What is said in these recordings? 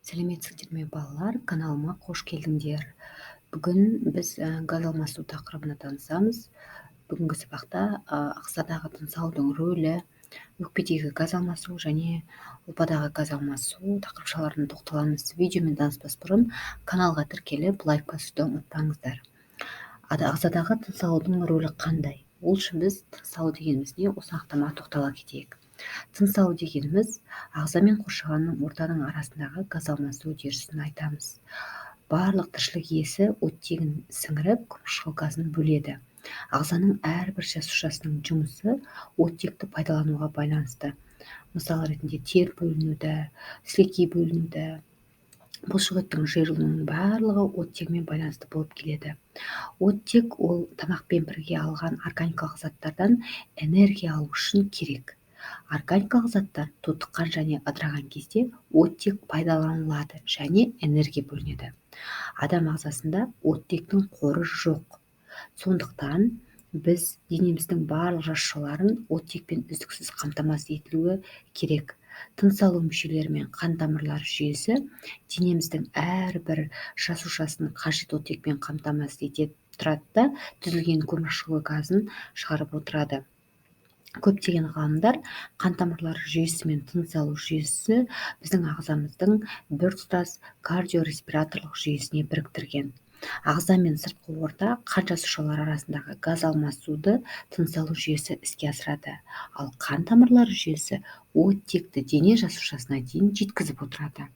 Сәлеметсіздер ме, балалар! Каналыма қош келдіңдер. Бүгін біз газ алмасу тақырыбына танысамыз. Бүгінгі сабақта ағзадағы тыныс алудың рөлі, өкпедегі газ алмасу және ұлпадағы газ алмасу тақырыпшаларына тоқталамыз. Видеомен таныспас бұрын каналға тіркеліп, лайк басуды ұмытпаңыздар. Ағзадағы тыныс алудың рөлі қандай? Ол үшін біз тыныс алу дегеніміз не, осы анықтамаға тоқтала кетейік. Тыныс алу дегеніміз ағза мен қоршаған ортаның арасындағы газ алмасу үдерісін айтамыз. Барлық тіршілік иесі оттегін сіңіріп, көмірқышқыл газын бөледі. Ағзаның әрбір жасушасының жұмысы оттекті пайдалануға байланысты. Мысал ретінде тер бөлінуді, сілекей бөлінуді, бұлшықеттің жиырылуының барлығы оттегімен байланысты болып келеді. Оттек ол тамақпен бірге алған органикалық заттардан энергия алу үшін керек. Органикалық заттар тотыққан және ыдыраған кезде оттек пайдаланылады және энергия бөлінеді. Адам ағзасында оттектің қоры жоқ. Сондықтан біз денеміздің барлық жасушаларын оттекпен үздіксіз қамтамасыз етілуі керек. Тыныс алу мүшелері мен қан тамырлары жүйесі денеміздің әрбір жасушасын қажет оттекпен қамтамасыз ете тұрады да, түзілген көмірқышқыл газын шығарып отырады. Көптеген ғалымдар қан тамырлары жүйесі мен тыныс алу жүйесі біздің ағзамыздың біртұтас кардиореспираторлық жүйесіне біріктірген. Ағза мен сыртқы орта, қан жасушалары арасындағы газ алмасуды тыныс алу жүйесі іске асырады, ал қан тамырлары жүйесі оттекті дене жасушасына дейін жеткізіп отырады.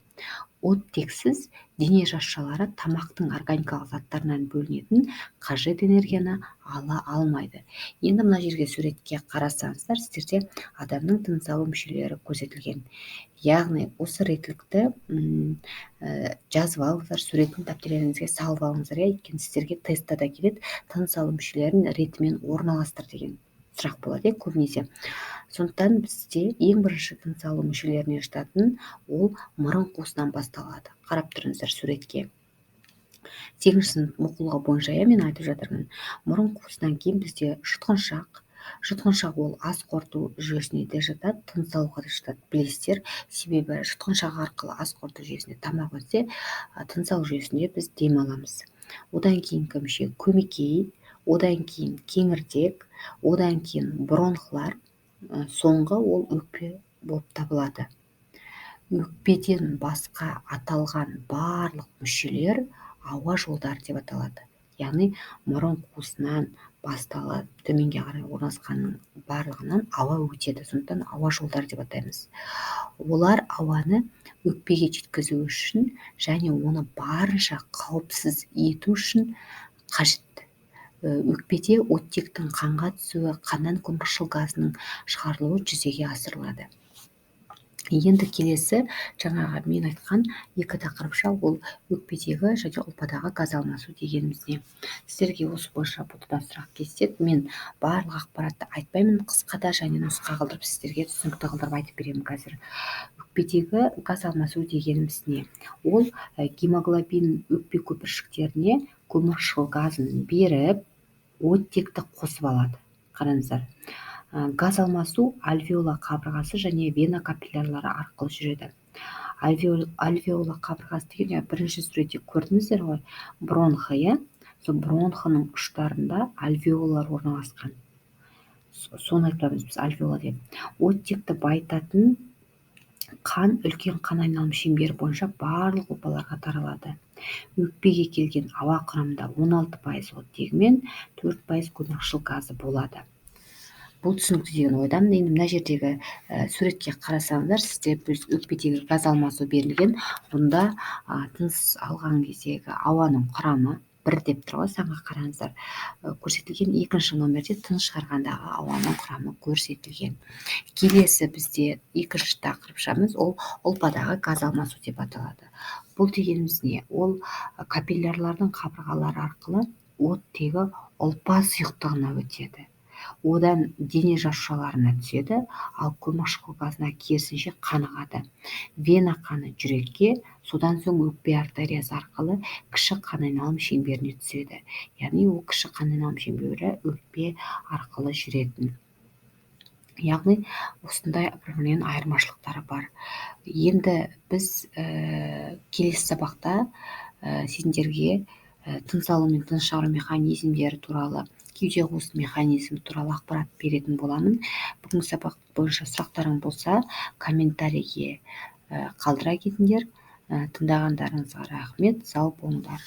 Оттексіз дене жасушалары тамақтың органикалық заттарынан бөлінетін қажет энергияны ала алмайды. Енді мына жерге, суретке қарасаңыздар, сіздерде адамның тыныс алу мүшелері көрсетілген. Яғни осы реттілікті жазып алыңыздар, суретін дәптерлеріңізге салып алыңыздар, иә, өйткені сіздерге тестта да келеді, тыныс алу мүшелерін ретімен орналастыр деген сұрақ болады, иә, көбінесе. Сондықтан бізде ең бірінші тыныс алу мүшелеріне жататын ол мұрын қуысынан басталады. Қарап тұрыңыздар суретке. Сегізінші сынып оқулығы бойынша, иә, мен айтып жатырмын. Мұрын қуысынан кейін бізде жұтқыншақ. Жұтқыншақ ол ас қорыту жүйесіне де жатады, тыныс алуға да жатады, білесіздер. Себебі жұтқыншақ арқылы ас қорыту жүйесіне тамақ өтсе, тыныс алу жүйесінде біз дем аламыз. Одан кейінгі мүше көмекей, одан кейін кеңірдек, одан кейін бронхлар, соңғы ол өкпе болып табылады. Өкпеден басқа аталған барлық мүшелер ауа жолдары деп аталады. Яғни мұрын қуысынан басталып, төменге қарай орналасқанның барлығынан ауа өтеді, сондықтан ауа жолдары деп атаймыз. Олар ауаны өкпеге жеткізу үшін және оны барынша қауіпсіз ету үшін қажет. Өкпеде оттектің қанға түсуі, қаннан көмірқышқыл газының шығарылуы жүзеге асырылады. Енді келесі жаңағы мен айтқан екі тақырыпша, ол өкпедегі және ұлпадағы газ алмасу дегеніміз не? Сіздерге осы бойынша бұдан сұрақ кездеседі. Мен барлық ақпаратты айтпаймын, қысқада және нұсқа қылдырып, сіздерге түсінікті қылдырып айтып беремін қазір. Өкпедегі газ алмасу дегеніміз не? Ол гемоглобин өкпе көпіршіктеріне көмірқышқыл газын беріп, оттекті қосып алады. Қараңыздар, газ алмасу альвеола қабырғасы және вена капиллярлары арқылы жүреді. Альвеола қабырғасы деген бірінші суретте көрдіңіздер ғой, бронхы, иә, сол бронхының ұштарында альвеолалар орналасқан, соны айтамыз біз альвеола деп. Оттекті байытатын қан үлкен қан айналым шеңбері бойынша барлық ұлпаларға таралады. Өкпеге келген ауа құрамында 16% оттегі мен 4% көмірқышқыл газы болады. Бұл түсінікті деген ойдамын. Енді мына жердегі суретке қарасаңыздар, сізде өкпедегі газ алмасу берілген. Бұнда тыныс алған кездегі ауаның құрамы бір деп тұр ғой, санға қараңыздар. Көрсетілген екінші номерде тыныс шығарғандағы ауаның құрамы көрсетілген. Келесі бізде екінші тақырыпшамыз, ол ұлпадағы газ алмасу деп аталады. Бұл дегеніміз не? Ол капиллярлардың қабырғалары арқылы оттегі ұлпа сұйықтығына өтеді. Одан дене жасушаларына түседі, ал көмірқышқыл газына керісінше қанығады. Вена қаны жүрекке, содан соң өкпе артериясы арқылы кіші қан айналым шеңберіне түседі. Яғни ол кіші қан айналым шеңбері өкпе арқылы жүретін. Яғни осындай бір бірінен айырмашылықтары бар. Енді біз келесі сабақта сендерге тыныс алу мен тыныс шығару механизмдері туралы, кеуде қуыс механизмі туралы ақпарат беретін боламын. Бүгінгі сабақ бойынша сұрақтарың болса, комментарийге қалдыра кетіңдер. Тыңдағандарыңызға рахмет, сау болыңдар.